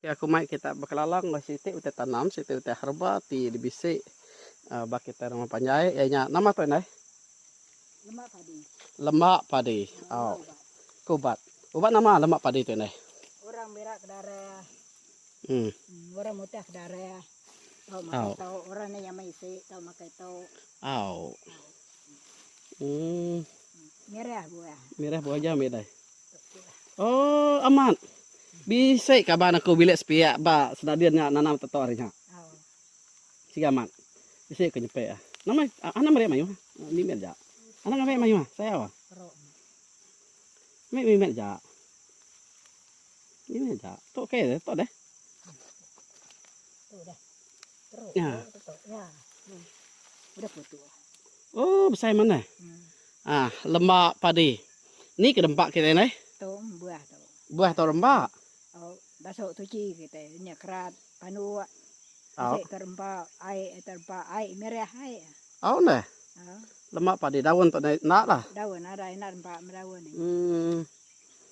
Aku mai kita bekelala enggau siti utai tanam, siti utai herba ti dibisi ba kitai rumah panjai iya nya nama tu indai? Lembak padi. Lembak padi. Au. Ke ubat. Ubat nama lembak padi tu indai? Orang bira ke darah. Hmm. Orang mutah ke darah. Tau makai tau. Orang nya nyamai isi tau makai tau. Au. Hmm. Mirah buah. Mirah buah aja mih dai. Oh amat. Bisi kaban aku bilik sepiak ba Senadin nya nanam tetok ari nya. Siga amat. Bisi ku nyepek ah. Nama anang meri mayuh ah. Mimit aja. Anang ngambi mayuh ah. Sayau ah. Mik mimit aja. Mimit aja. Tu okey tu deh. Tu deh. Teruk. Ya. Ya. Udah putu. Oh besai manah. Ah lembak padi. Ni ke dempa kitai neh? Tu buah tu. Buah tu remba. Oh basu tuchi kitai nya kerat panduk. Oh. Bisi terempa ai terempa ai mirah ai. Oh neh. Oh. Lembak padi daun tu enda lah. Daun nadai enda rempa daun ni. Hmm.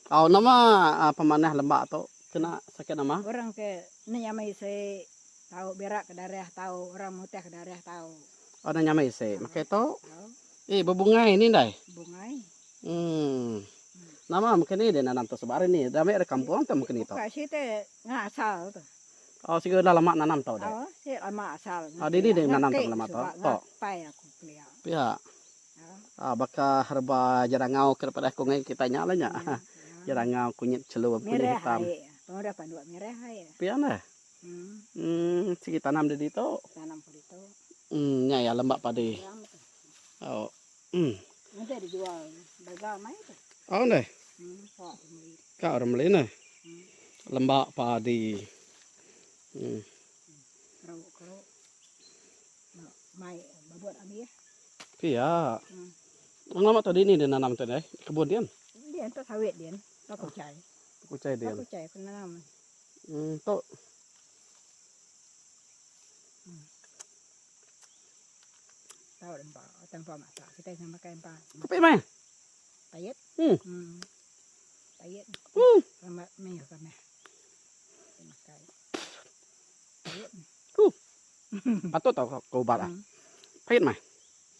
Oh nama pemanah lembak tu kena sakit nama? Orang ke ni nyamai isi tau berak ke darah tau orang mutih ke darah tau. Oh enda nyamai isi. Makai tu. Eh bebungai ni ndai. Bungai. Hmm. Nama mungkin ni dia nanam tu sebab hari ni dah ambil dari kampung tu mungkin ni tu. Bukan siti ngah asal tu. Oh siga dah lama nanam tu deh. Oh si lama asal. Oh dini dia nanam tu lama tu. Tu. Pai aku kelia. Pia. Ah baka herba jerangau ke daripada aku ngai kita nya lah nya. Jerangau kunyit chelum kunyit hitam. Merah ai. Pengudah merah ai. Pia neh. Hmm sigi tanam di ditu. Tanam di ditu. Hmm nya iya lembak padi. Oh. Hmm. Nanti dijual dagang mai tu. Oh neh. Hmm ka meli. Ka orang meli neh. Hmm. Lembak padi. Hmm. Keruk keruk. Mai babut ambi. Pia. Hmm. Lama tu dini dia nanam tu deh kebun dian. Dian tu sawit dian. Tu kucai. Kucai dian. Tu kucai aku nanam. Hmm tu. Hmm. Tau empa, tang empa mata. Kita sama makan empa. Kopi mai. Payet. Hmm. Hmm. Payet. Hmm. Sama mai kami. Makan. Payet. Huh. Patut tau kau ubat ah. Hmm. Payet mai.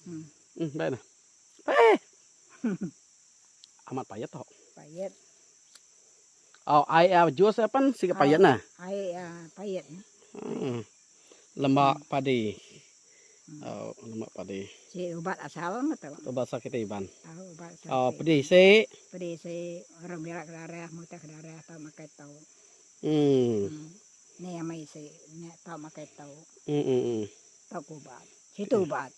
Hmm. Hmm, baik nah. Eh. Amat payet tau. Payet. Oh, ai uh, jus apa siga payet nah. Ai uh, payet. Hmm. Lembak hmm. padi. Oh, lembak padi. Si ubat asal mah tu. Ubat asal kita Iban. Oh, ubat asal. Oh, pedih si. Pedih si orang berak ke darah, mutah ke darah tau makai tau. Hmm. hmm. Ni yang mai si ni tau makai tau. Hmm, hmm, hmm. Tau ubat. Situ ubat.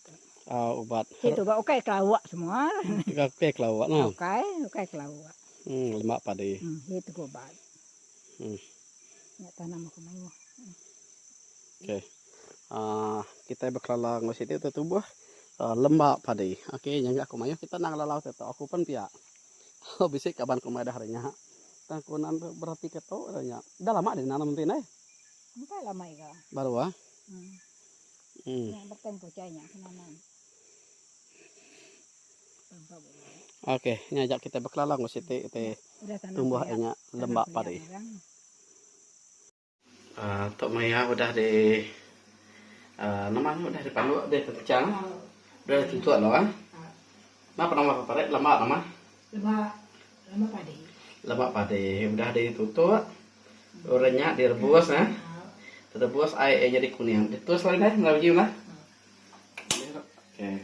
Oh, ubat. Situ ubat ukai kelawak semua. Ukai kelawak nah. Ukai, ukai kelawak. Hmm, lemak padi. Hmm, itu ubat. Hmm. Nya tanam aku mayuh. Okey. Uh, kita bekelala enggau siti tu tubuh uh, lembak padi. Okey, nyangka aku mayuh kita nang lalau tu. Aku pun pia. Oh, bisi kaban ku madah hari nya. Tang aku nan berati ke tu nya. Dah lama dia nanam ti neh. Empai lama iga. Baru ah. Hmm. Hmm. Nya berten kucai nya aku nanam. Okey, nya ajak kita bekelala enggau siti ti tumbuh nya lembak padi. Uh, tu maya udah di uh, nama nya udah dipanduk di tenchang. Udah ditutuk lo ah. Napa nama paparit lembak nama? Lembak lembak padi. Lembak padi udah ditutuk. Orang nya direbus eh. Direbus ai jadi kuning. Ditus lagi deh, mula uji lah. Okey.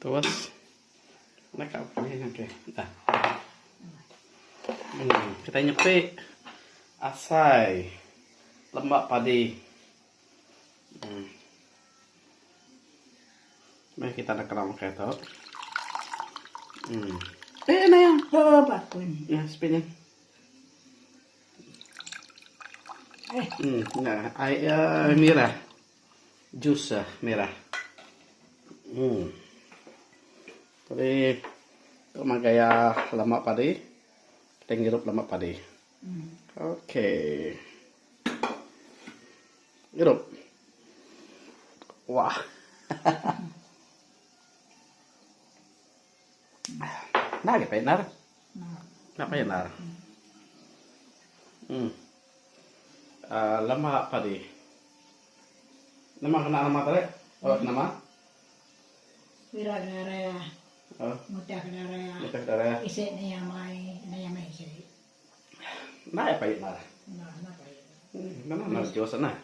Terus nak apa ni? Okey, dah. Hmm, kita nyepi asai lembak padi. Hmm. Mari kita nak kena makan tu. Hmm. Eh, ni yang. Oh, bakun. Ya, spin Eh. Hmm, nah, air uh, merah. Jus uh, merah. Hmm. Jadi tu mah gaya lemak padi. Kita ngirup lemak padi. Hmm. Okey. Ngirup. Wah. Nah, ke payet nar. Nah, payet nar. Em. Aaa lema padi. Nama kena nama tadi? Oh nama? Bira kedarah. Oh. Mutah kedarah. Mutah kedarah. Isi nya mai, nya mai isi. Nadai pait nah. Nah, nah pait. Nama nah jus nah.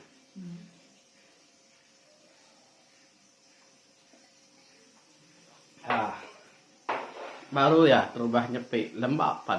Baru iya terubah nyepi lembap padi.